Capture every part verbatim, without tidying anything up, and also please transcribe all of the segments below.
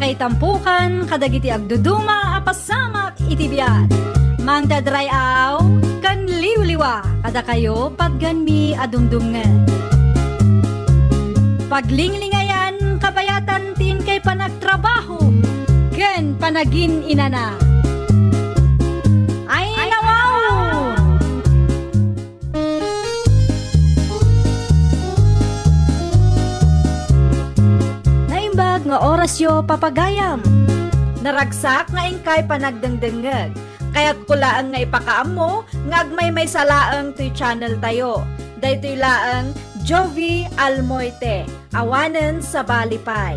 Kaitampukan kadagiti agduduma a pasamak iti biag. Mangted ray-aw ken liwliwa kadakayo patgenmi a dumdumngeg. Paglinglingayan kabayatan ti inkay panagtrabaho ken panagin-inana. Ay, nawaw! Naimbag nga orasyo, papagayam. Naragsak nga inkay panagdengdengngeg. Kayatko laeng nga ipakaammo nga agmaymaysa laeng toy channel tayo. Daytoy laeng Jovie Almoite. Awanen sabali pay.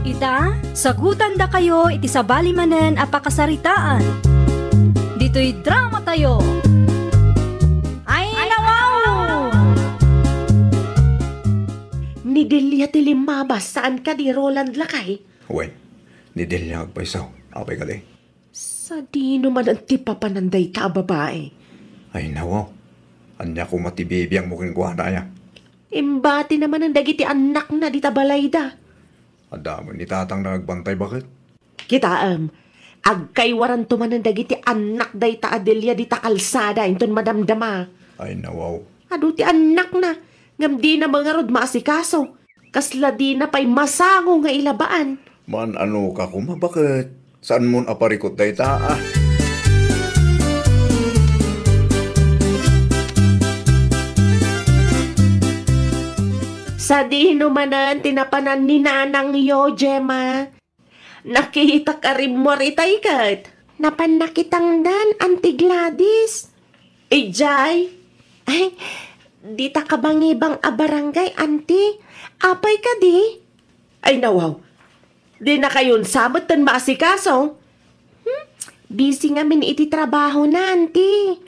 Ita, sagutandakayo iti sabali manen a pakasaritaan. Ditoy drama tayo. Ay, nawaw! Ni Delia ti limmabas, saan kadi, Roland, lakay? Wen, ni Delia agpayso. Apay kadi? Sadino manen ti papanan dayta a babai? Ay, nawaw. Ania koma ti bibiangmo kenkuana, aya? Imbati na manen dagiti annakna dita balayda. Adda met ni tatangna agbantay, baket? Kitaem, agkaywaranto manen dagiti annak dayta a Delia dita kalsada inton madamdama. Ay, nawaw. Adu ti annakna, ngem dina met ngarud maasikaso. Kasla dina pay masango nga ilabaan. Man-anoka koma, baket? Saanmon a parikut dayta, a? Sadino manen ti napanan ni nanangyo, Gemma? Nakitak a rimmuar itay ket. Napan nakitangdan, Auntie Gladys. Idiay? Ay, dita kabangibang a barangay, Auntie. Apay kadi? Ay, nawaw. Dinakayon sa metten maasikaso? Hmm? Busy ngamin iti trabahona, Auntie.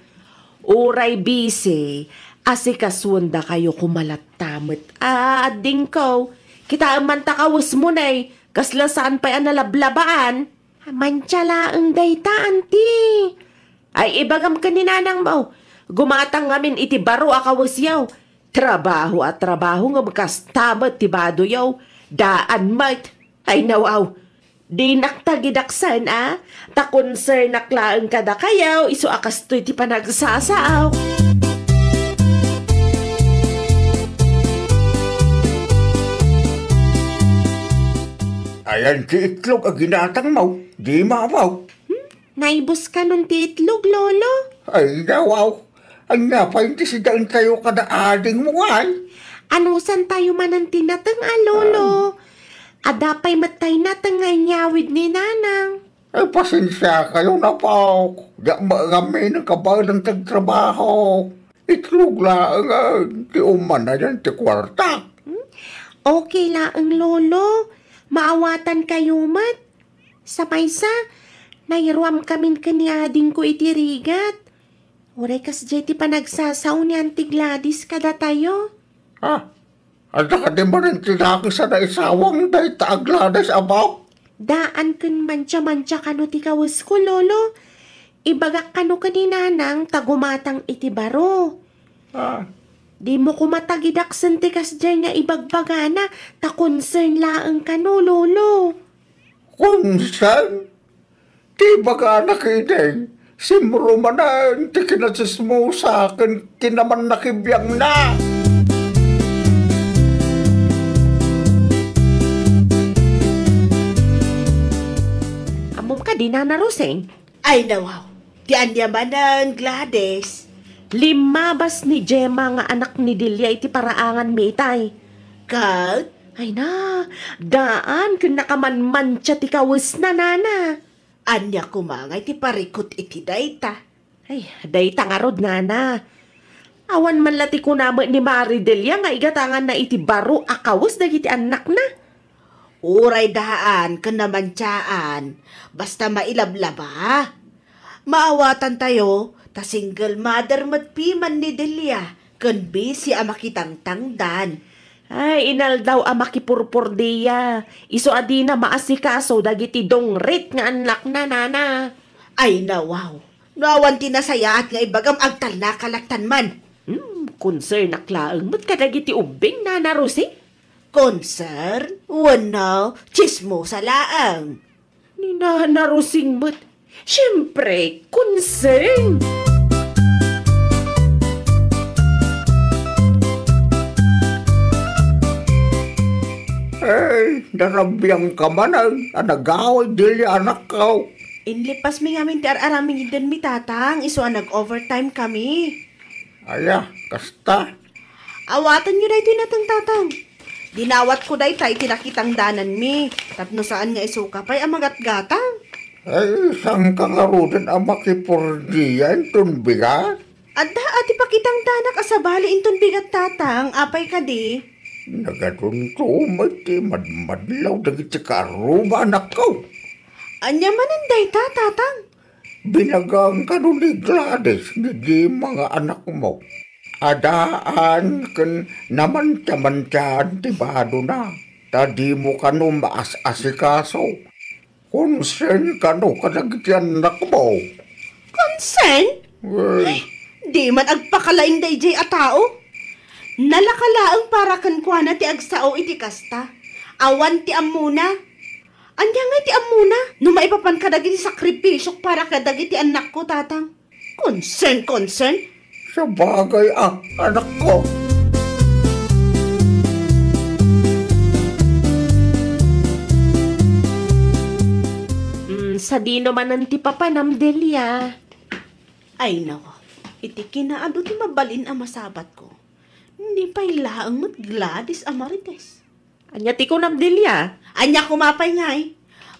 Uray busy, asikasuendakayo koma latta met. Ah, adingko. Kitaem man ta kawesmo, nay. Kasla saan pay a nalablabaan. Mantia laeng dayta, Auntie. Ay, ibagam ken ni nanangmo. Gumatang ngamin iti baro a kawesyo. Trabaho a trabaho ngem kasta met ti badoyo. Daan met. Ay, nawaw. Dinak tagidaksen, a? Ta konsernak laeng kadakayo, isu a kastoy ti panagsasao. Ayan ti itlog a ginatangmo, di mabaw. Hmm? Naibus kanon ti itlog, Lolo? Ay, nawaw. Ania pay ti sidaentayo kada adingmo, ay? Anusantayo manen ti nateng a, Lolo. Ay. Adda pay met tay nateng nga inyawid ni Nanang. Ay, pasensiakayon, apok. Diak maaramid no kabaelan ti agtrabaho. Itlog laeng, ay, ti umanayan ti kuarta. Hmm? Okay laeng, Lolo. Maawatankayo met. Sa maysa, nairuamkamin ken ni adingko iti rigat. Uray kasdiay ti panagsasao ni Auntie Gladys kadatayo. Ah, adda kadi manen ti dakes a naisawang dayta a Gladys, apok? Daan ken mantia-mantia kano ti kawesko, Lolo. Ibagak kano ken ni Nanang ta gumatang iti baro. Ah. Dimo koma tagidaksen ti kasdiay nga ibagbagana, ta concern laeng kano, Lolo. Concern? Ti ibagana ketdin, simrumanen ti kinatsismosa ken kinamannakibiangna. Ammom kadi, Nana Roseng? Ay, nawaw. Ti ania manen, Gladys? Limmabas ni Gemma nga anak ni Delia iti paraanganmi itay. Ket? Ay na, daan ken nakamanmantia ti kawesna, Nana. Ania koma ngay ti parikut iti dayta? Ay, dayta ngarud, Nana. Awan man la ti kuna met ni Mari Delia nga igatanganna iti baro a kawes dagiti annakna. Uray daan ken namantiaan, basta mailablaba. Maawatantayo, ta single mother met piman ni Delia, ken busy a makitangtangdan. Ay, inaldaw a makipurpordia. Isu a dina maasikaso dagiti dungrit nga annakna, Nana. Ay, nawaw. No awan ti nasayaat nga ibagam, agtalnaka lattan man. Hmm, konsernak laeng met kadagiti ubbing, Nana Rosing. Concern? Wenno, tsismosa laeng? Ni Nana Rosing met, siempre, concern! Ay, narabiangka manen a nagawid, Delia, anakko. Inlipasmi ngamin ti ar-aramidenmi, Tatang, isu a nag-overtime kami. Aya, kasta. Awatenyo daytoy, Nateng, Tatang. Dinawatko dayta iti nakitangdananmi, tapno saan nga isuka pay a magatgatang. Ay, saanka ngaruden a makipordia inton bigat? Adda a ti pakitangdanak a sabali inton bigat, Tatang, apay kadi? Nagadunto met ti madmadlaw dagiti kaarruba, anakko. Ania manen dayta, Tatang? Binagaan kano ni Gladys ni Dima nga anakmo. Adaan ken namantiamantiaan ti badona, ta dimo kano maas-asikaso. Concern kano kadagiti annakmo. Concern? Ay, di man agpakalaing daydiay a tao. Nalaka laeng para kenkuana ti agsao iti kasta. Awan ti ammona. Ania ngay ti ammona no maipapan kadagiti sakripisiok para kadagiti annakko, Tatang? Concern, concern? Sabagay a, anakko. Mm, sadino manen ti papanam, Delia? Ay, no. Iti kinaadu ti mabalin a masabatko, ni pay laeng met Gladys a Marites. Ania ti kunam, Delia? Ania koma pay ngay?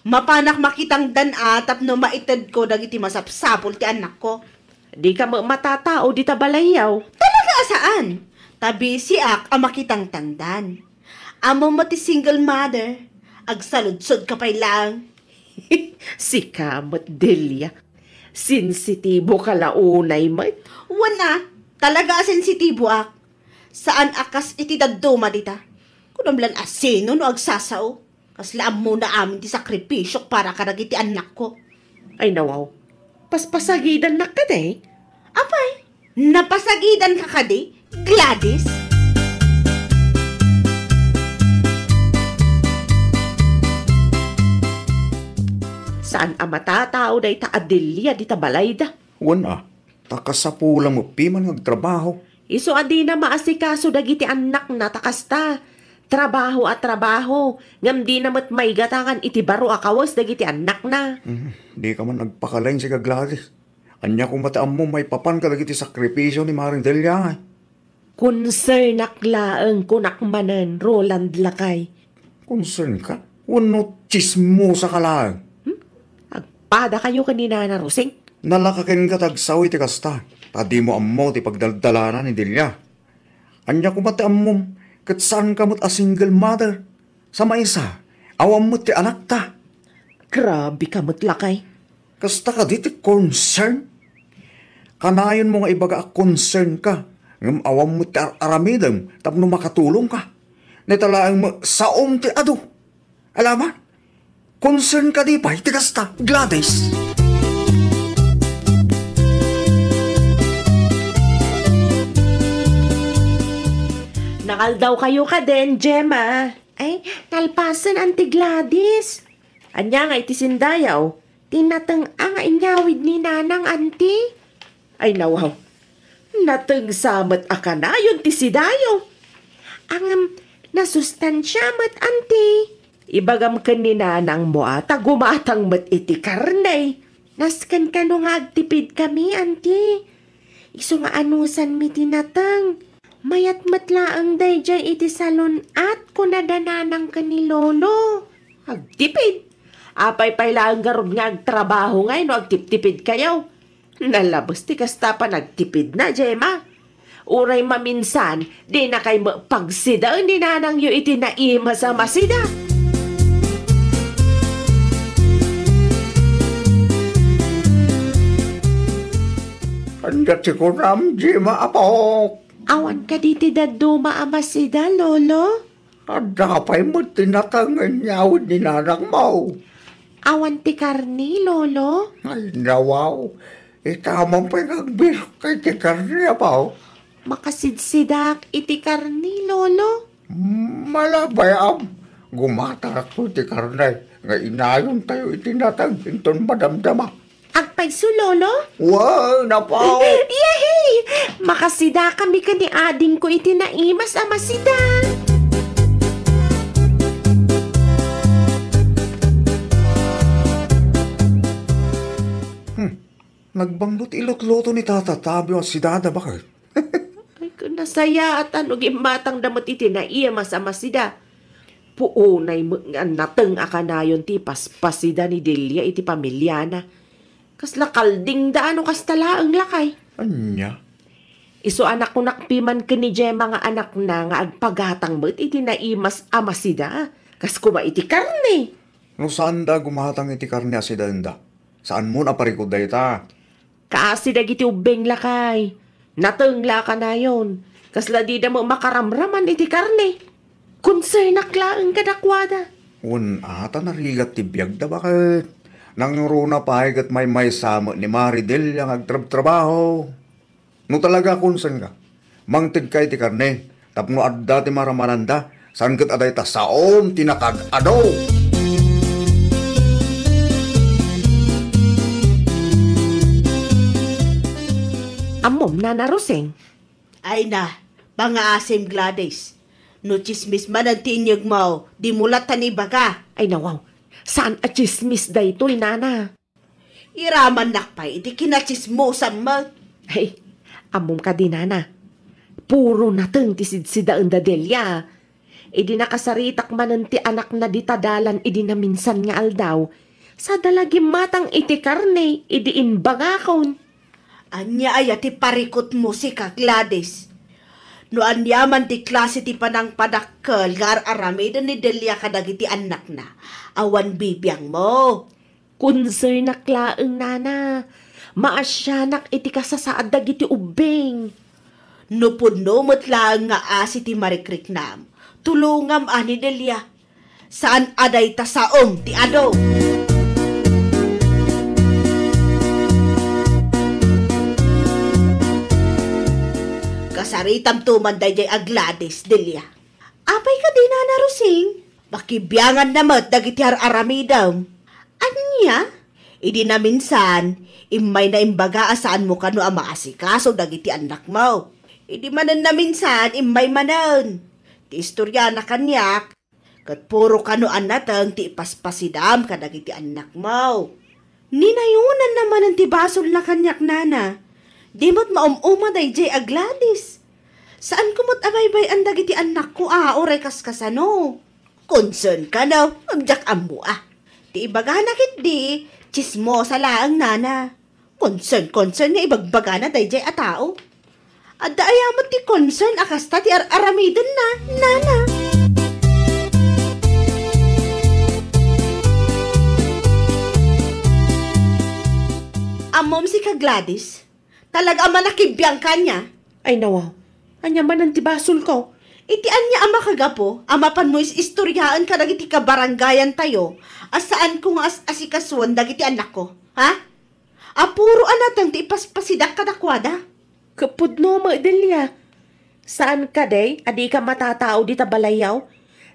Mapanak makitangdan a tapno maitedko dagiti masapsapul ti annakko. Dika met matatao dita balayyo. Talaga a saan? Ta bisiak a makitangtangdan. Ammom met ti single mother. Agsaludsodka pay laeng. Sika met, Delia. Sensitiboka la unay met. Wen a, talaga a sensitiboak. Saan a kas iti dadduma dita. Kunam lan a sino no agsasao. Kasla ammona amin ti sakripisiok para kadagiti annakko. Ay, nawaw. Paspasagidannak kadi? Apay, napasagidanka kadi, Gladys? Saan a matatao dayta a Delia dita balayda? Wen a, ta kasapulan met piman nga agtrabaho. Isu a dina maasikaso dagiti annakna ta kasta. Trabaho a trabaho, ngem dina met maigatangan iti baro a kawes dagiti annakna. Hmm, dika man agpakalaing, sika Gladys. Ania koma ti ammom maipapan kadagiti sakripisio ni Maren Delia? Concern-ak laeng, kunak manen, Roland lakay. Concern-ka? Wenno tsismosa ka laeng? Hmm? Agpadakayo ken ni Nana Rosing? Nalaka kenka ti agsao iti kasta, ta dimo ammo ti pagdaldalana ni Delia. Ania koma ti ammom, ket saanka met a single mother? Sa maysa, awan met ti anakta. Grabeka met lakay. Kasta kadi ti concern? Kanayonmo nga ibaga a concern ka, ngem awan met ti ar-aramidem tapno makatulongka. Neta laeng met saom ti adu. Alaman? Concern kadi pay ti kasta, Gladys? Nakaldawkayo kadin, Gemma? Ay, nalpasen, Auntie Gladys. Ania nga iti sindayo? Ti nateng a nga inyawid ni Nanang, Auntie. Ay, nawaw. Nateng sa met a kanayon ti sidayo. Ngem, nasustansia met, Auntie. Ibagam ken ni Nanangmo a ta gumatang met iti karne. Nasken kano nga agtipidkami, Auntie. Isu nga anusanmi ti nateng. Mayat met laeng daydiay iti salon-at, kunada Nanang ken ni Lolo. Agtipid? Apay pay laeng ngarud nga agtrabaho ngay no agtiptipidkayo? Nalabes ti kasta panagtipidna, Gemma. Uray maminsan, dinakay met pagsidaen ni Nanangyo iti naimas a masida. Ania ti kunam, Gemma, apok? Awan kadi ti dadduma a masida, Lolo? Adda pay met ti nateng nga inyawid ni Nanangmo. Awan ti karne, Lolo? Ay, nawaw. Ita man pay nga agbirok iti karne, apo. Makasidsidak iti karne, Lolo. Hmm, Malabay, Am. Gumatarakto iti karne nga inayontayo iti nateng inton madamdama. Agpayso, Lolo? Wen, Apo. Yehey! Makasidakami ken ni adingko iti naimas a masida. Hmm. Nagbangngot ilutluto ni Tata Tabio a sidada, baket? Ay, ken nasayaat no gimmatangda met iti naimas a masida. Puonay met nga nateng a kanayon ti paspasida ni Delia iti pamiliana. Kasla kaldingda no kasta laeng, lakay. Ania? Isu a nakunak piman ken ni Gemma nga anakna nga agpagatang met iti naimas a masida, kas koma iti karne. No saanda a gumatang iti karne a sidaenda, saanmon a parikut dayta. Kaasi dagiti ubbing, lakay. Nateng la a kanayon. Kasla dida met makaramraman iti karne. Konsernak laeng kadakuada. Wen, a, ta narigat ti biagda, baket? Nangruna pay ket maymaysa met ni Mari Delia nga agtrabtrabaho. No talaga a konsenka, mangtedka iti karne tapno adda ti maramananda, saan ket a dayta saom ti nakag-adu. Ammom, Nana Rosing? Ay na, pangaasim, Gladys. No tsismis manen ti inyegmo, dimo latta ibaga. Ay, nawaw. Saan a tsismis daytoy, Nana. Iramannak pay iti kinatsismosam met. Ay, ammom kadi, Nana. Puro nateng ti sidsidaenda Delia. Idi nakasaritak manen ti anakna dita dalan idi naminsan nga aldaw, sada la gimmatang iti karne idi imbagakon. Ania aya ti parikutmo, sika, Gladys? No aniaman ti klase ti panangpadakkel nga ar-aramiden ni Delia kadagiti annakna, awan bibiangmo. Konsernak laeng, Nana. Maasianak iti kasasaad dagiti ubbing. No pudno met laeng nga asi ti marikriknam, tulongam a ni Delia. Saan a dayta saom ti adu. Kasaritamto man daydiay a Gladys, Delia. Apay kadi, Nana Rosing? Makibianganna met dagiti ar-aramidem. Ania? Idi naminsan, immayna imbaga a saanmo kano a maasikaso dagiti annakmo. Idi manen naminsan, immay manen. Ti istoriana kaniak, ket puro kano a nateng ti ipaspasidam kadagiti annakmo. Ninayonanna manen ti basolna kaniak, Nana. Di met maum-uma daydiay a Gladys. Saanko met a baybay-an dagiti annakko a uray kas kasano. Concern kano, ngem diak ammo a. Ti ibagana ketdi, tsismosa laeng, Nana. Concern, concern nga ibagbagana daydiay a tao. Adda aya met ti concern a kasta ti ar-aramidenna, Nana? Ammom sika, Gladys? Talaga a manakibiang kaniak? Ay, nawaw. Ania manen ti basolko? Iti ania a makagapu a mapanmo is-istoriaen kadagiti kabarangayantayo a saanko nga as-asikasuen dagiti annakko? Ha? A puro a nateng ti ipaspasidak kadakuada? Ket pudno met, Delia. Saan kadi a dika matatao dita balayyo?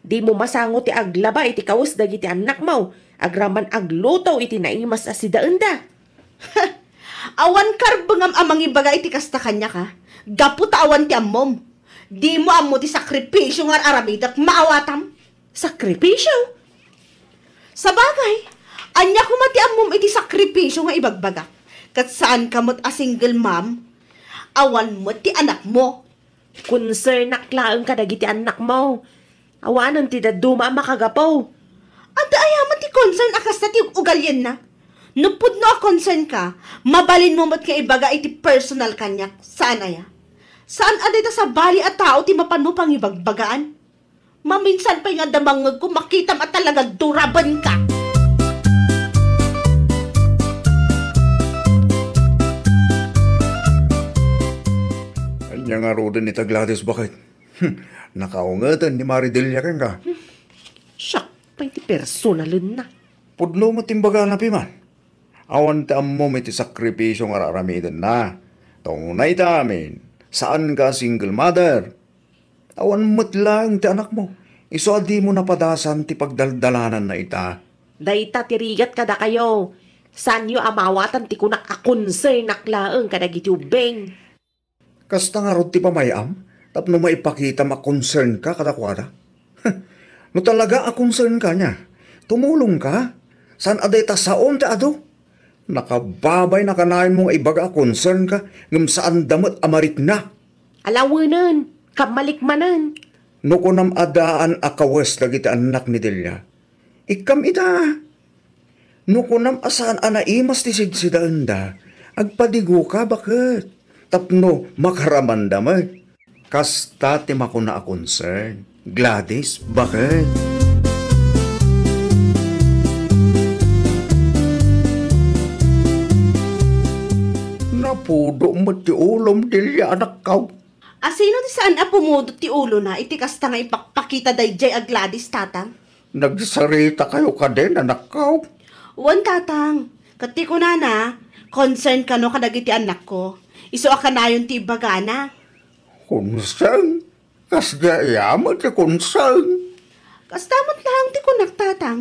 Dimo masango ti aglaba iti kawes dagiti annakmo, agraman agluto iti naimas a sidaenda. Awan karbengam a mangibaga iti kasta kaniak, a? Gapu ta awan ti ammom. Dimo ammo ti sakripisio nga ar-aramidek, maawatam. Sakripisio? Sabagay, ania koma ti ammom iti sakripisio nga ibagbagak? Ket saanka met a single mom? Awan met ti anakmo. Konsernak laeng kadagiti annakmo. Awanen ti dadduma a makagapu. Adda aya met ti concern a kasta ti ugalienna? No pudno a concern ka, mabalinmo met nga ibaga iti personal kaniak. Saan aya? Saan a dayta sabali a tao ti mapanmo pangibagbagaan? Maminsan pay nga adda mangngegko, makitam a talaga durabenka. Ania ngaruden ita, Gladys, baket? Hmm, nakaungeten ni Mari Delia kenka. Siak pay ti personalenna. Pudno met ti imbagana piman. Awan ti ammom iti sakripisio nga ar-aramidenna. Ta umuna ita amin, saanka a single mother. Awan met laeng ti anakmo. Isu a dimo napadasan ti pagdaldalananna ita. Dayta ti rigat kadakayo. Saanyo a maawatan ti kunak a concern-ak laeng kadagiti ubbing. Kasta ngarud ti pamay-am tapno maipakitam a concern-ka kadakuada? No talaga a concern-ka nia, tumulongka. Saan a dayta saom ti adu. Nakababay na kanayonmo nga ibaga a concern-ka, ngem saanda met a marikna. Alawenen, kammalik manen. No kunam a daan a kawes dagiti annak ni Delia, ikkam ida. No kunam a saan a naimas ti sidsidaenda, agpadigoka, baket, tapno makaramanda met. Kasta ti makuna a concern, Gladys, baket. Napudo met ti ulom, Delia, anakkaw. Asino ti saan a pumudot ti ulona iti kasta nga ipakpakita daydiay a Gladys, Tatang? Nagsaritakayo kadin, anakko? Wen, Tatang. Ket ti kunana, concern kano kadagiti annakko. Isu a kanayon ti ibagana. Concern? Kasdiay met ti concern? Kasta met laeng ti kunak, Tatang.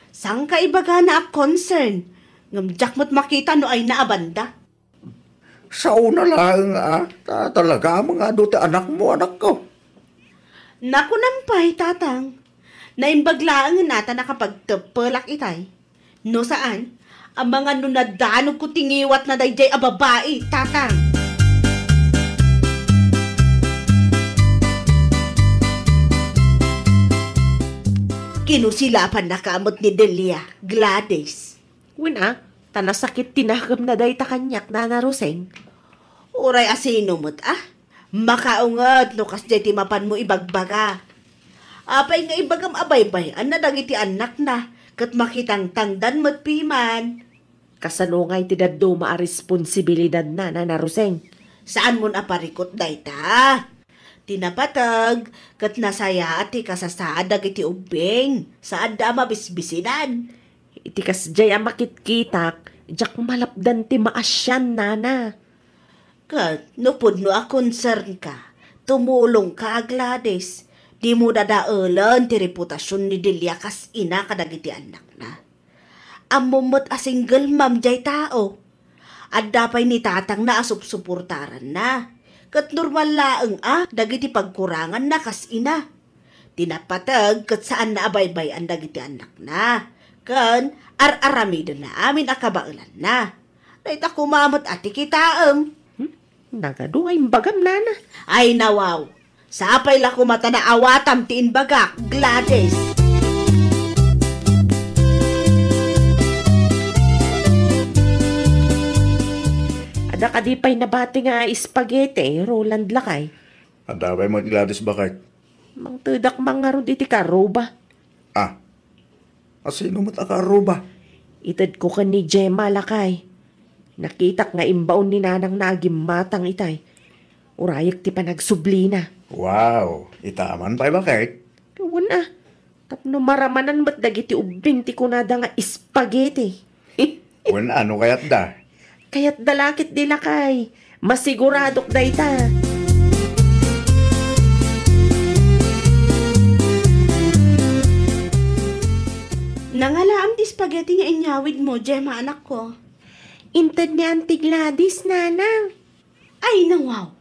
Sangka ibagana a concern, ngem diak met makita no ayna a banda. Saona laeng a, ta talaga nga adu ti anakmo, anakko. Nakunam pay, Tatang. Naimbag laengen a ta nakapagteppelak itay. No saan, amangan no nadanogko ti ngiwatna daydiay a babai, Tatang. Kinusilapannaka met ni Delia, Gladys. Wen a, ta nasakit ti nakemna dayta kaniak, Nana Roseng. Uray asino met a, makaunget no kasdiay ti mapanmo ibagbaga. Apay nga ibagam a baybay-anna dagiti annakna, ket makitangtangdan met piman. Kasano ngay ti dadduma a responsibilidadna, Nana Roseng? Saanmon a parikut dayta? Ti napateg, ket nasayaat ti kasasaad dagiti ubbing, saanda a mabisbisinan. Iti kasdiay a makitkitak, diak malapdan ti maasian, nana. Ket no pudno a concern ka, tumulong ka, a Gladys. Dimo dadaelen ti reputasion ni Delia kas ina kadagiti annakna. Ammom met a single mom diay tao. Adda pay ni tatangna a supsuportaranna. Ket normal laeng a dagiti pagkuranganna kas ina. Ti napateg ket saanna a baybay-an dagiti annakna. Ken ar-aramidenna amin a kabaelanna. Dayta koma met a ti kitaem. Hmm? Nagadu nga imbagam, nana. Ay, nawaw. Sapay la koma ta naawatam ti imbagak, Gladys. Adda kadi pay nabati nga spaghetti, Roland, lakay? Adda pay met, Gladys, baket? Mangtedak man ngarud iti karuba. Ah, asino met a karuba? Itedko ken ni Gemma, lakay. Nakitak nga imbaon ni nanangna a gimmatang itay. Urayek ti panagsublina. Wow, itaman pay, baket? Wen a, tapno maramanan met dagiti ubbing ti kunada nga spaghetti. Wen a, no kayatda? Kayatda la ketdi, lakay. Masiguradok dayta. Nangalaam ti spaghetti nga inyawidmo, Gemma, anakko. Inted ni Auntie Gladys, nanang. Ay, nawaw.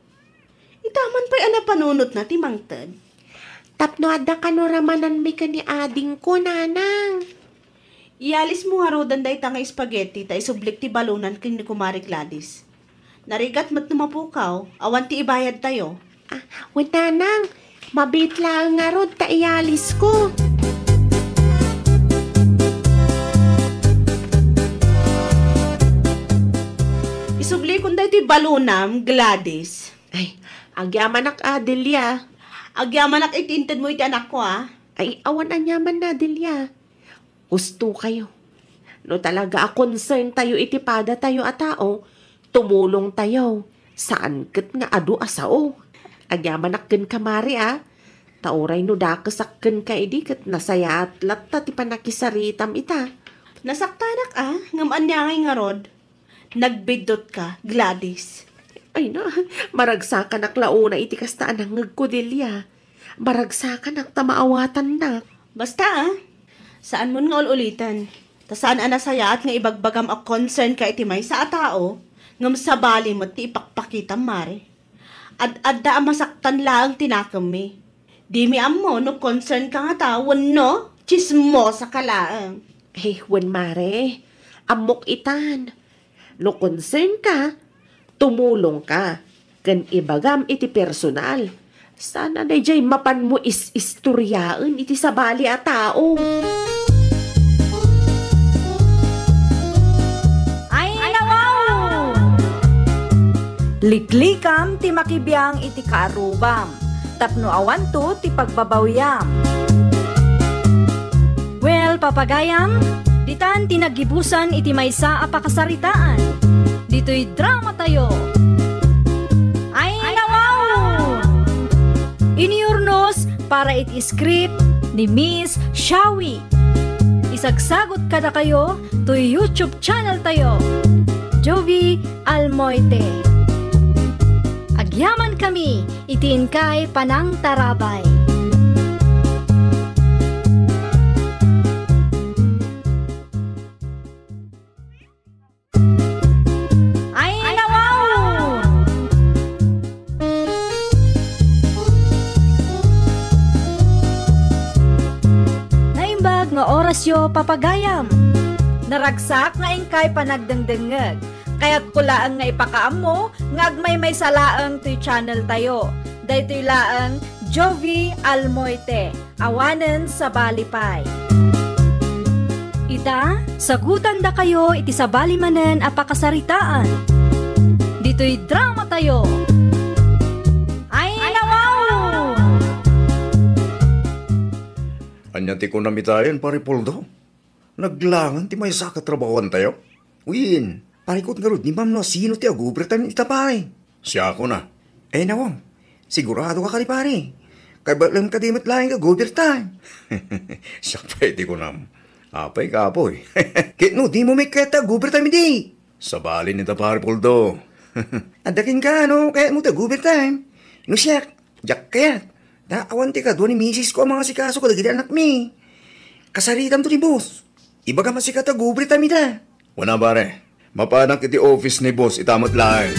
Itaman pay a napanunotna ti mangted. Tapno adda kano ramananmi ken ni adingko, nanang. Ialismo ngaruden dayta nga spaghetti ta isublik ti balonam ken ni Kumare Gladys. Narigat met no mapukaw, awan ti ibayadtayo. Ah, wen, nanang, mabiit laeng ngarud ta ialisko. Isublikon daytoy balonam, Gladys. Ay, agyamanak a, Delia. Agyamanak iti intedmo iti anakko, a. Ay, awan aniamanna, Delia. Husto kayo. No talaga a concern tayo iti padatayo a tao, tumulong tayo. Saan ket nga adu a sao. Agyamanak kenka, Mari, a. Ta uray no dakesak kenka idi ket nasayaat latta ti pannakisaritam ita. Nasaktanak, a, ngem ania ngay ngarud? Nagbiddutka, Gladys. Ay na, maragsakanak la unay iti kasta a nangngegko, Delia. Maragsakanak ta maawatannak. Basta, ah. Saanmon nga ul-uliten. Ta saan a nasayaat nga ibagbagam a concern ka iti maysa a tao, ngem sabali met ti ipakpakitam, Mare. Ad-adda a masaktan laeng ti nakemmi. Dimi ammo no concern ka ngata wenno tsismosa ka laeng. Ay, wen, Mare. Ammok itan. No concern ka, tumulong ka, ken ibagam iti personal. Saan a daydiay mapanmo is-istoriaen iti sabali a tao. Ay, nawaw! Liklikam ti makibiang iti kaarrubam, tapno awanto ti pagbabawiam. Well, papagayam, ditan ti naggibusan iti maysa a pakasaritaan. Ditoy drama tayo. Ay, nawaw! Iniurnos para iti script ni Miss Shawi. Isagsagot kadakayo toy YouTube channel tayo, Jovi Almoite. Agyaman kami iti inkay panangtarabay. Ay, nawaw! Naimbag nga orasyo, papagayam. Naragsak nga inkay panagdengdengngeg. Kayatko laeng nga ipakaammo nga agmaymaysa laeng toy channel tayo. Daytoy laeng Jovi Almoite. Awanen sabali pay. Ita, sagutandakayo iti sabali manen a pakasaritaan. Ditoy drama tayo. Ay, nawaw! Ania ti kunam itayen, Pare Poldo? Naglangen ti maysa a katrabahoantayo? Wen, parikut ngarud ni ma'am no sino ti ag-overtime ita, pare. Siakon a. Eh, nawang, sigurado ka kadi, pare? Kay batlem kadi met laeng ag-overtime. Siak pay ti kunam. Apay, kapoy. Ket no, dimo met kayat ti ag-overtime idi. Sabali ita, Pare Poldo. Adda kenka, no, kayatmo ti ag-overtime. No siak, diak kayat. Ta awan ti kadua ni misis ko a mangasikaso kadagiti anakmi. Kasaritamto ni boss. Ibagam a sika ti ag-overtime ita. Wen a, pare. Mapanak iti office ni boss ita met laeng.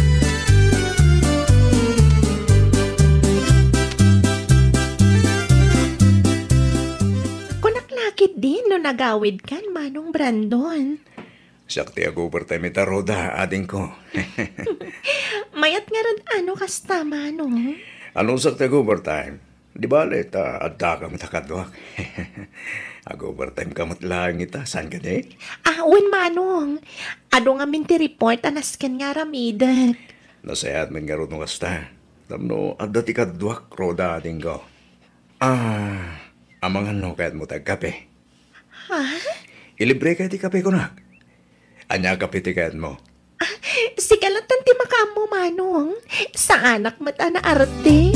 Kunak la ketdin no nagawidkan, Manong Brandon. Siak ti ag-overtime ita, Rhoda, adingko. Mayat ngarud a no kasta, Manong. Ano siak ti ag-overtime? Di bale, ta addaka met a kaduak. Ag-overtime ka met laeng ita, saan kadi? Ah, wen, Manong. Adu ngamin ti report a nasken nga aramidek. Nasayaat met ngarud no kasta. Tapno adda ti kaduak, Rhoda, adingko. Ah, amangan no kayatmo ti agkape? Ha? Ilibreka ti kape kunak. Ania a kape ti kayatmo? Ah, sika latta ti makaammo, Manong. Saanak met a naarte.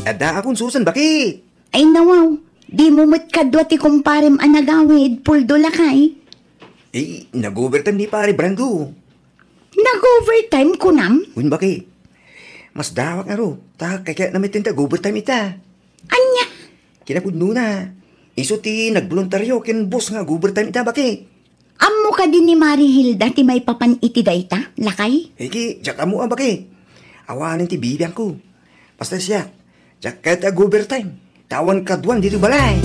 Adda a konsurosan, bakit? Ay, nawaw. Dimo met kadua ti kumparem a nagawid, Poldo, lakay. Eh, nag-overtime ni Pare Brando. Nag-overtime, kunam? Wen, bakit? Masdawak ngarud, ta kaykayatna met ti ag-overtime ita. Ania? Kinapudnona. Isu ti nagboluntario ken boss nga ag-overtime ita, bakit? Ammo kadi ni Mari Hilda ti maipapan iti dayta, lakay? Iti, diak ammo a, bakit? Awanen ti bibiangko. Basta siak, diak kayat ti ag-overtime. Ta awan kaduan ditoy balay.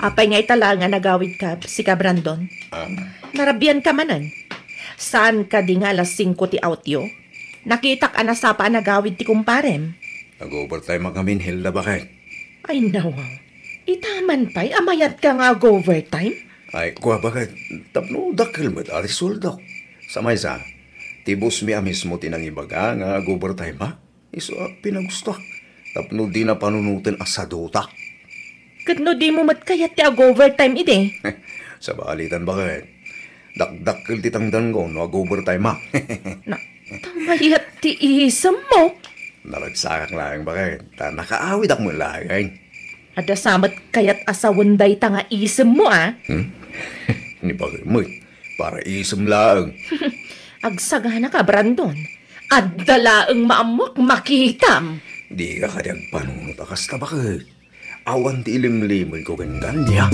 Apay nga ita laeng a nagawidka, sika, Brandon? Ah. Narabianka manen? Saan kadi nga alas singko ti outyo? Nakitak a nasapa a nagawid ti kumparem. Nag-overtime a ngamin, Hilda, bakit? Ay, nawaw. Ita man pay a mayatka nga ag-overtime? Ay, kua, bakit? Tapno dakkel met a ti sueldok. Sa maysa, ti boss mi a mismo ti nangibaga nga ag-overtime, ha? Isu a pinagustoak. Tapno dina panunoten a sadutak. Ket no dimo met kayat ti ag-overtime idi? Sabalitan, bakit? Dakdakkel ti tangdanko no ag-overtime, ha? Na, ta mayat ti isemmo. Naragsakak laeng, bakit? Ta nakaawidak met laeng. Adda sa met kayat a sawen dayta nga isemmo, a? Hmm? Ni bakit mo, para isem laeng. Agsagana ka, Brandon. Adda laeng maammoak makitam. Di ka kadi agpanunot a kasta, bakit? Awan ti ilimlimenko ken kaniak.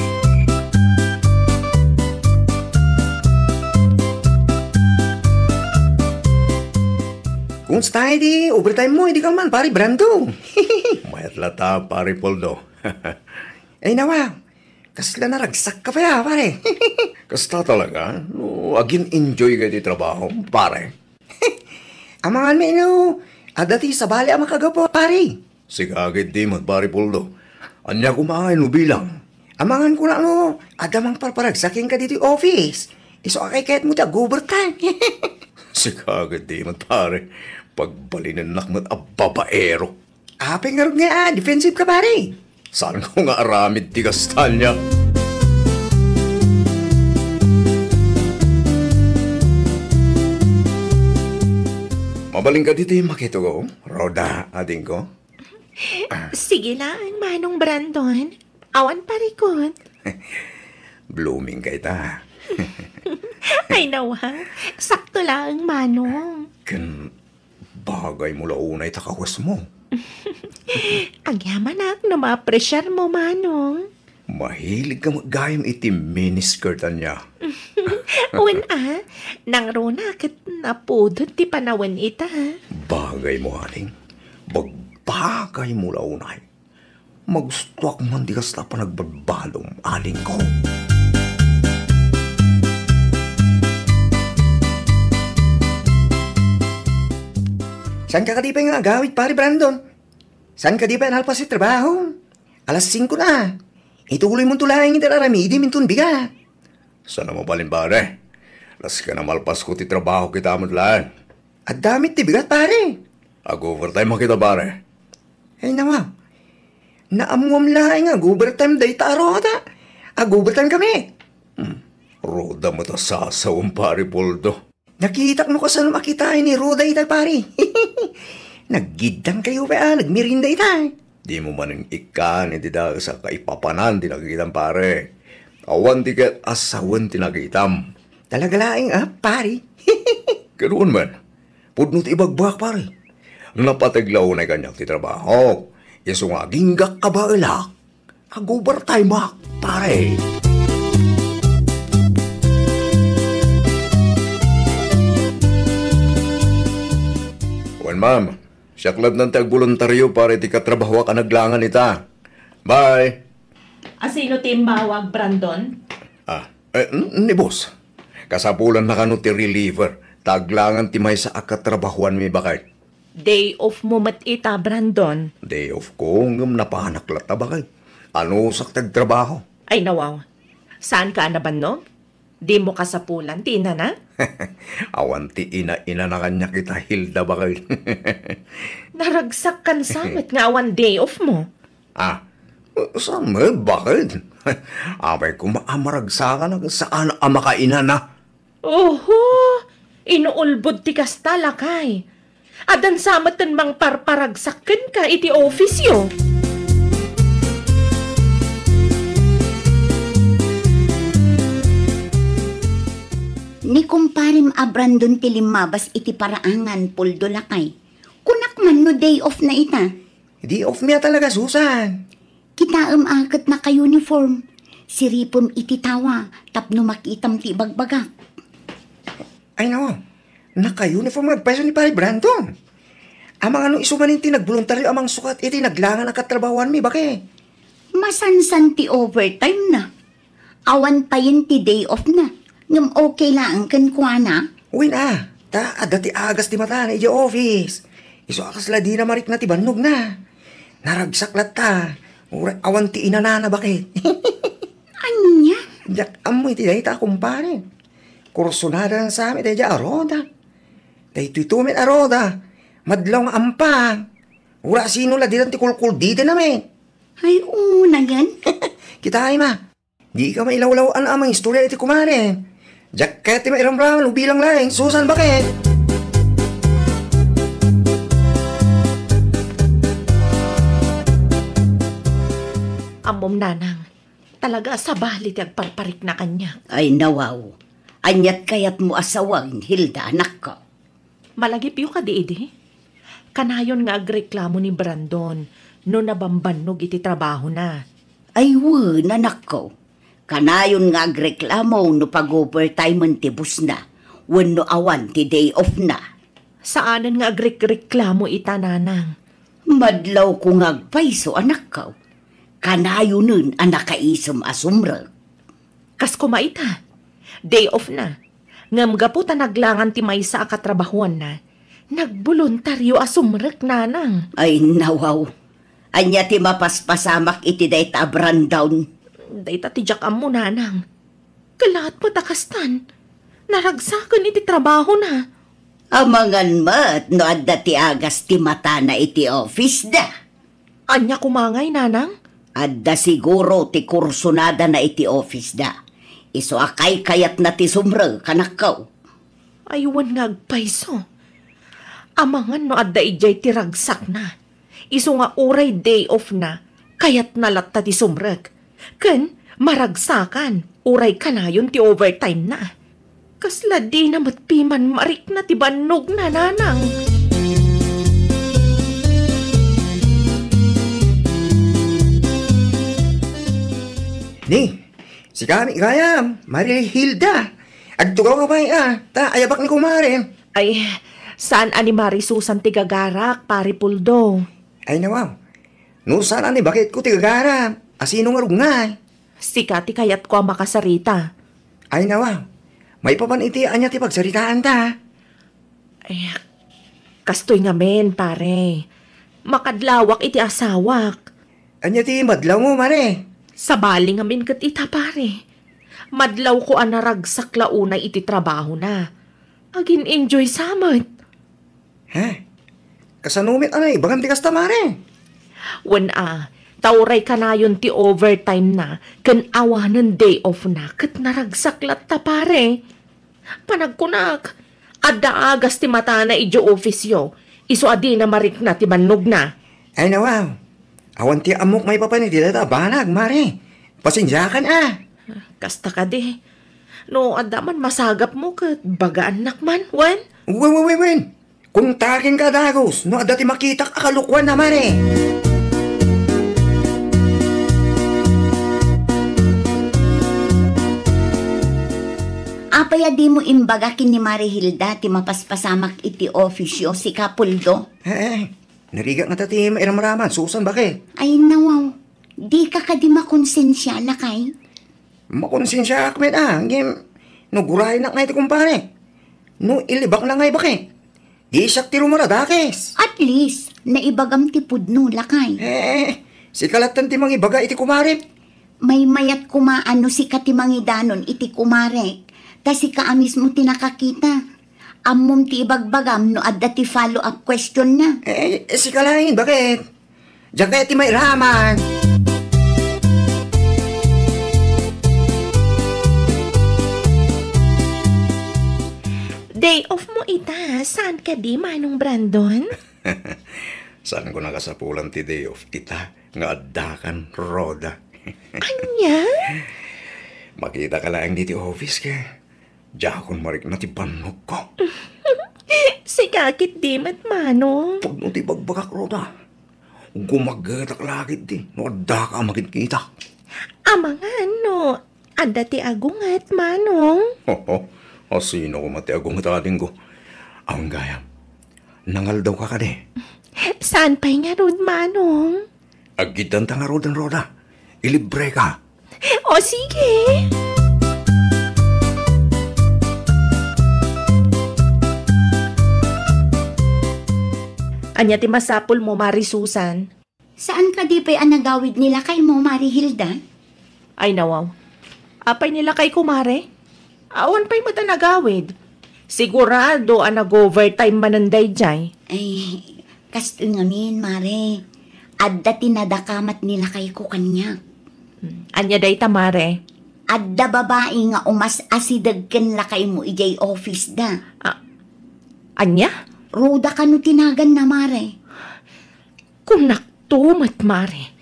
Kumusta idi overtime mo, idi ka man, pare Brando? Mayat latta, pare Poldo. Ay, nawa, kasla naragsak ka pa ya, pare. Kasta talaga, no, agin-enjoy ka iti trabaho, pare. Amangan mi no, adda ti sabali a makagapu, pare. Sika ketdi met, pare Poldo. Ania koma ngay no bilang? Amangan ko na no, adda mangparparagsak kenka ditoy office. Isu a kayatmo ti ag-overtime. Sika ketdi met, pare. Pagbalinennak met a babaero. Apay ngarud nga, ah, defensive ka, pare? Saan ko nga aramid ti kasta ania? Mabalin ka ditoy makitugaw, Rhoda, adingko? Sige laeng, Manong Brandon. Awan parikot. Blooming ka ita. Ay, nawa. Sakto laeng, Manong. Ken bagay mo la unay ta kawesmo. Agyamanak no ma-appreciar mo, Manong. Mahilig ka met gayam iti miniskirt ania. Wen a, nangruna ket napudot ti panawen ita. Bagay mo, aling. Bagbagay mo la unay. Magustuak man ti kasta a panagbadbadom, alingko. Saan ka kadi pay nga agawid, pare Brandon? Saan ka kadi pay nalpas ti trabaho? Alas singko na. Ituloy mo to laeng iti aramidem inton bigat. Saan a mabalin, pare? Las ka na malpas ko ti trabaho kita met laeng. Adda met ti bigat, pare. Ag-overtime a kita, pare. Ay, nawa. Naammuam laeng nga ag-overtime dayta a Rhoda. Ag-overtime kami. Hmm. Rhoda met a sasawem, pare Poldo. Nakitak no kasano makitaen ni Rhoda itay, pare. Naggiddang kayo pay, ah, nagmerienda itay. Di mo manen ikkan iti daes a kaipapanan ti nakitam, pare. Awan ti ket a sawen ti nakitam. Talaga laeng, ah, pare. Ket wen man, pudno ti ibagbagak, pare. Napateg la unay kaniak ti trabaho. Isu nga aginggak kabaelak. Ag-overtime-ak, pare. Wen, ma'am. Siak lattan ti agboluntario para iti katrabahoak a naglangan ita. Bye! Asino ti imbawag, Brandon? Ah, eh, n-, ni boss. Kasapulan na kano ti reliever, ta aglangan ti maysa a katrabahoanmi, baket. Day off mo met ita, Brandon. Day off ko, ngem napanak latta, baket. Anusak ti agtrabaho? Ay, nawaw. Saan ka a nabannog? Di mo kasapulan ti inana? Awan ti ina-inana kaniak ita, Hilda, baket. Naragsak kan samet nga awan day off mo. Ah, saan met, baket? Apay koma a maragsakan a saan a makainana. Oho, inuulbod ti kasta, lakay. Addan sa metten mangparparagsak kenka iti office-yo. Ni kumparem a Brandon ti limmabas iti paraangan, Poldo, lakay. Kunak man no day off na ita. Day off mi a talaga, Susan. Kitaem a ket naka-uniform. Siripem iti tawa tapno makitam ti ibagbagak. Ay, nawa. Naka-uniform nga agpayso ni Pare Brandon. Amangan no isu manen ti nagboluntario a mangsukat iti naglangan a katrabahoanmi, baket. Masansan ti overtime na. Awan payen ti day off na. Ngem okay laeng kenkuana. Wen a, ta adda ti agas ti matana idiay office. Isu a kasla dina marikna ti bannogna. Naragsak latta. Uray awan ti inanana, baket. Ania? Diak ammo iti dayta a kumpare. Kursunada sa amin daydiay a Rhoda. Daytoy to met a Rhoda. Madlaw nga ampang. Uray sino la didan ti kulkul diden amin. Ay, una yan. Kitaem a. Di ka mailawlaw-an a mangistorya iti kumare. Diak ket ti mairamraman no bilang laeng, Susan, baket. Ammom, nanang, talaga a sabali ti agparparikna kaniak. Ay, nawaw. Aniat kayatmo a sawen, Hilda, anakko? Malagipyo kadi idi? Kanayon nga agreklamo ni Brandon no nabambannog iti trabahona. Ay, wen, anakko. Kanayon nga agreklamo no pag-overtimen ti bossna wenno awan ti day off-na. Saanen nga agrekreklamo ita, nanang. Madlawko nga agpayso, anakko. Kanayonen a nakaisem a sumrek. Kas koma ita, day off-na. Ngem gapu ta naglangan ti maysa a katrabahuanna, nagboluntario a sumrek, nanang. Ay, nawaw. Ania ti mapaspasamak iti dayta a Brandon? Dayta ti diak ammo, nanang. Kalaat met a kastan, naragsaken iti trabahona. Amangan met no adda ti agas ti matana iti office-da. Ania koma ngay, nanang? Adda siguro ti kursunadana iti office-da. Isu a kaykayatna ti sumrek, anakko. Ay, wen nga agpayso. Amangan no adda idiay ti ragsakna. Isu nga uray day off-na, kayatna latta ti sumrek. Ken maragsakan, uray kanayon ti overtime-na. Kasla dina met piman marikna ti bannogna, nanang. Ni, sika met gayam, Mari Hilda. Agtugaw ka pay, a, ta ayabak ni kumare. Ay, saan a ni Mari Susan ti gagarak, Pare Puldo? Ay, nawaw. No saan a ni baketko ti gagarak, a sino nga rugngay? Sika ti kayatko a makasarita. Ay, nawaw. Maipapan iti ania ti pagsaritaanta? Ay, kastoy ngamin, pare. Makadlawak iti asawak. Ania ti madlawmo, mare? Sabali ngamin ket ita, pare. Madlawko a naragsak la unay iti trabahona. Agin-enjoy sa met. Ha? Kasano met a naibagam ti kasta, mare? Wen a, ta uray kanayon ti overtime-na ken awanen day off-na ket naragsak latta, pare. Panagkunak, adda agas ti matana idiay office-yo, isu a dina marikna ti bannogna. Ay, nawaw. Awan ti ammok maipapan iti dayta a banag, mare. Pasensiakan a. Kasta kadi. No adda man masagapmo ket bagaannak man, wen? Wen, wen, wen, wen. Kuntakenka dagus no adda ti makitak a kalokuan a, mare. Apay a dimo imbaga ken ni Mare Hilda ti mapaspasamak iti office-yo, sika Puldo? Eh, eh, narigat ngata ti mairamraman, Susan, baket. Ay, nawaw. Dika kadi makonsensia, lakay? Makonsensiaak met a, ngem no guraynak ngay ti kumpare. No ilibakna ngay, baket. Di siak ti rumaradakes. At least, naibagam ti pudno, lakay. Eh, sika lattan ti mangibaga iti kumarem. Maymayat koma a no sika ti mangidanon iti kumarek, ta sika a mismo ti nakakita. Ammom ti ibagbagam no adda ti follow-up question-na. Eh, eh, sika laeng, baket? Diak kayat ti mairaman. Day off mo ita, saan kadi, Manong Brandon? Saanko nakasapulan ti day off ita nga addakan, Rhoda. Ania? Makitaka laeng ditoy office ket diakon marikna ti bannogko. Sika ketdi met, Manong. Pudno ti ibagbagak, Rhoda. Gumaggetak la ketdi no addaka a makitkita. Amangan no adda ti agunget, Manong. Hoho, asino koma ti agunget, adingko? Awan gayam. Nangaldawka kadi? Saan pay ngarud, Manong? Aggiddanta ngaruden, Rhoda. Ilibreka. O, sige. Ania ti masapulmo, Mari Susan? Saan kadi pay a nagawid ni lakaymo, Mari Hilda? Ay, nawaw. Apay ni lakayko, Mare? Awan pay met a nagawid. Sigurado a nag-overtime manen daydiay. Ay, kastoy ngamin, Mare. Adda ti nadakamat ni lakayko kaniak. Hmm. Ania dayta, Mare? Adda babai nga umas-asideg ken lakaymo idiay office-da. Ah, ania? Rhoda kano ti naganna, Mare. Kunakto met, Mare.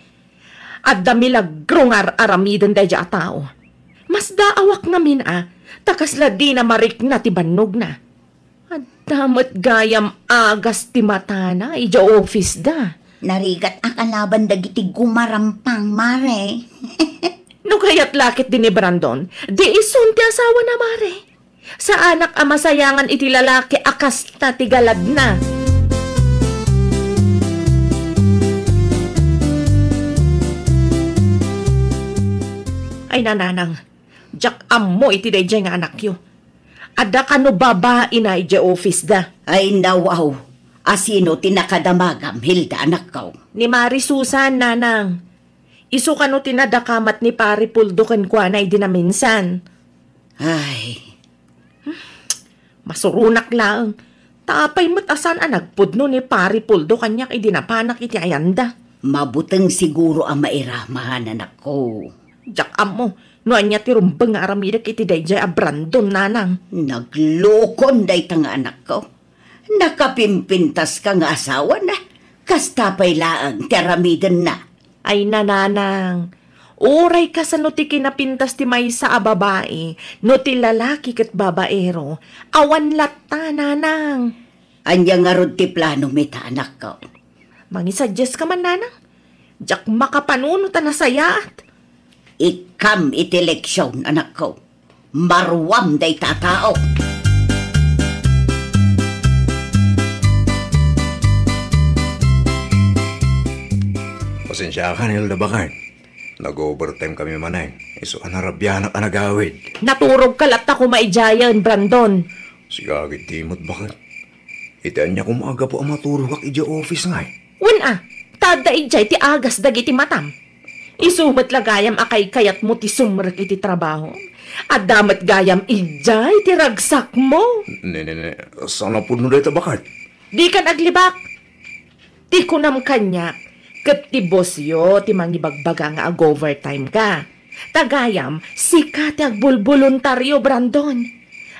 Adda milagro nga ar-aramiden daydiay a tao. Masdaawak ngamin a, ta kasla dina marikna ti bannogna. Adda met gayam agas ti matana idiay office da. Narigat a kalaban dagiti gumarampang, Mare. No kayat la ket di ni Brandon, di isun ti asawana, Mare. Saanak a masayangan iti lalaki a kasta ti galadna. Ay, nanang, diak ammo iti daydiay nga anakyo. Adda kano babaina idiay office da. Ay, nawaw. Asino ti nakadamagam, Hilda, anakko? Ni Mari Susan, nanang. Isu kano ti nadakamat ni Pari Puldo kenkuana idi naminsan. Ay. Masuronak laeng. Ta apay met a saan a nagpudno ni Pari Puldo kaniak idi napanak iti ayanda? Mabuteng siguro a mairamanan, anakko. Diak ammo no ania ti rumbeng nga aramidek iti daydiay a Brandon, nanang. Naglukon dayta nga anakko. Nakapimpintaska nga asawana. Kasta pay laeng ti aramidenna. Ay, nanang, uray kasano ti kinapintas ti maysa a babai, no ti lalaki ket babaero, awan latta, nanang. Ania ngarud ti plano mi ta, anakko? Mangisadiaska man, nanang. Diak makapanunot a nasayaat. Ikkam iti leksion, anakko. Maruam dayta a tao. Pasensiakan, Hilda, baket. Nag-overtime kami manen. Isu a narabianak a nagawid. Naturogka latta koma idiayen, Brandon. Sika ket di met, baket. Iti ania koma a gapu a maturogak idiay office ngay? Wen a, ta adda idiay ti agas dagiti matam. Isu met la gayam a kaykayatmo ti sumrek iti trabaho. Adda met gayam idiay ti ragsakmo. Ne, ne, ne, saan a pudno dayta, baket? Dikan aglibak. Ti kunam kaniak, ket ti bossyo ti mangibagbaga nga ag-overtime ka. Ta gayam, sika ti agbulboluntario, Brandon.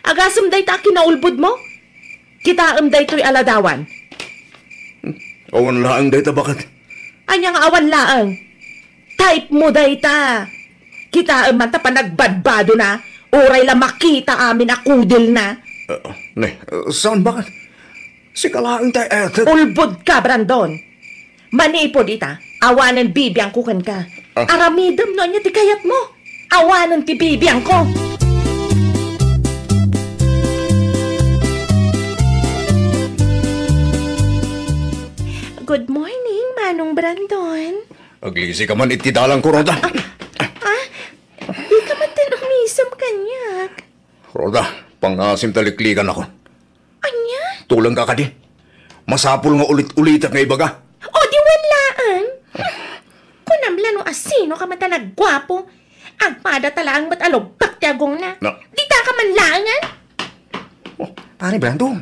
Agasem dayta a kinaulbodmo? Kitaem daytoy a ladawan. Awan laeng dayta, baket. Ania nga awan laeng? Type mo dayta. Kitaem man ta panagbadbadona, uray la makita amin a kudelna. Ah, ne, saan, baket? Sika laeng ti ay-atek. Ulbodka, Brandon. Manipud ita, awanen bibiangko kenka. Ah. Aramidem no ania ti kayatmo. Awanen ti bibiangko. Good morning, Manong Brandon. Aglisika man iti dalangko, Rhoda. Ah, ah, di ka man ten umisem kaniak. Rhoda, pangasim ta liklikan ako. Ania? Tulengka kadi. Masapul nga ulit-ulitak nga ibaga. O, di wen laeng. Kunam la no asino ka met a nagguapo. Agpada ta laeng met a lubak ti agongna. Na- Dita ka man laengen. Oh, pare Brando,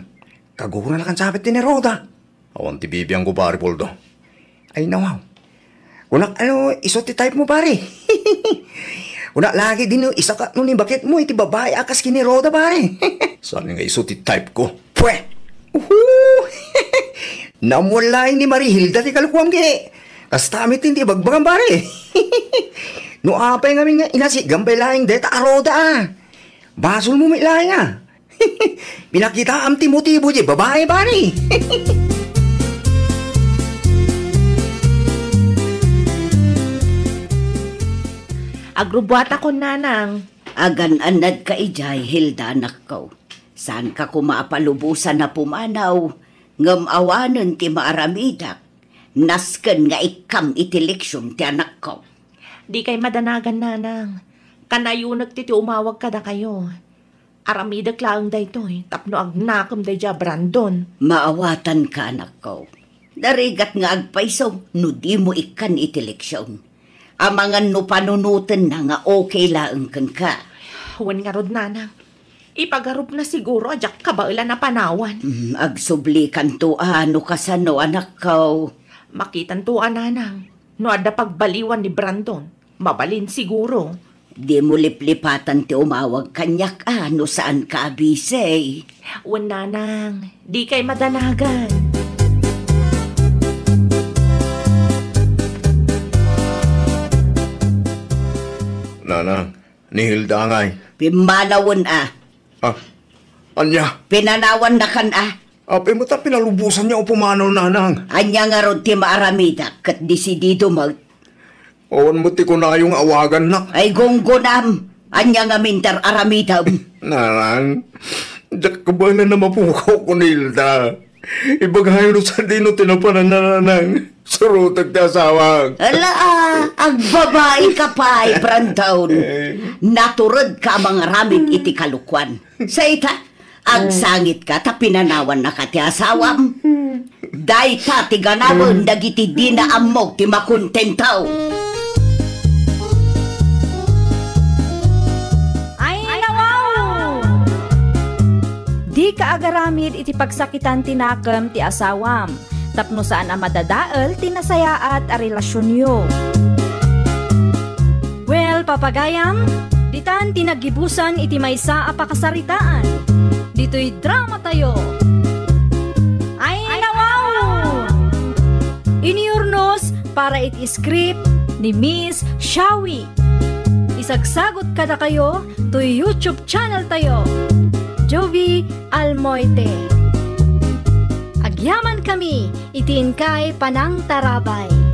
kagura na kan sabit ti ni Rhoda. Awan ti bibiangko, pare Poldo. Ay, nawaw. Kunak, ano, isu ti type mo, pare. Kunak lagi din, no, isaka, no, ni bakit mo, iti babae, akas kini Rhoda, pare. Saan nga isu ti type ko? Pwe! Uhu! Namuan laeng ni Marihilda ti kalukuam, ke. Kasta mi ti, ti bagbagam, pare. No, apay ngamin nga, inasi, gambay laeng, deta a Rhoda, ah. Basol mo, mi laeng, ah. Pinakitaam ti motibo di babae, pare. Agrubuatakon, nanang. Agan-annadka idiay, Hilda, anakko. Saanka koma a palubosan a pumanaw, ngem awanen ti maaramidak. Nasken nga ikkam iti leksion ti anakko. Dikay madanagan, nanang. Kanayonek ti, ti umawag kadakayo. Aramidek laeng daytoy tapno agnakem daydiay a Brandon. Maawatanka, anakko. Narigat nga agpayso no dimo ikkan iti leksion. Amangan no panunotenna nga okay laeng kenka. Wen ngarud, nanang. Ipagarupna siguro a diak kabaelan a panawan. Mm, agsublikanto a no kasano, anakko. Makitanto a, nanang. No adda pagbaliwan ni Brandon, mabalin siguro. Dimo liplipatan ti umawag kaniak a no saanka a busy. Wen, nanang, dikay madanagan. Ah, ni Hilda ngay. Pimmanawen a. Ah, ania? Pinanawannakan a. Apay met ta pinalubosanna a pumanaw, nanang? Ania ngarud ti maaramidak ket desidido met? Awan met ti kunayo nga awagannak. Ay, gunggonam. Ania ngamin ti ar-aramidem? Nanang, diak kabaelan a mapukaw ken ni Hilda. Ibagayo no sadino ti napanan, nanang. Surotek ti asawak. Ala, ah, agbabaika pay, Brandon. Eh. Naturedka a mangaramid iti kalokuan. Sa ita, agsangitka ta pinanawannaka ti asawam. Dayta ti ganawen dagiti dina ammo ti makontento. Ay, nawaw! Dika agaramid iti pagsakitan ti nakem ti asawam, tapno saan a madadael ti nasayaat a relasionyo. Well, papagayam, ditan ti naggibusan iti maysa a pakasaritaan. Ditoy dramatayo. Ay, nawaw! Inurnos para iti script ni Miss Shawi. Isagsagut kadakayo toy YouTube channel tayo, Jovie Almoite. Agyaman kami iti inkay panangtarabay.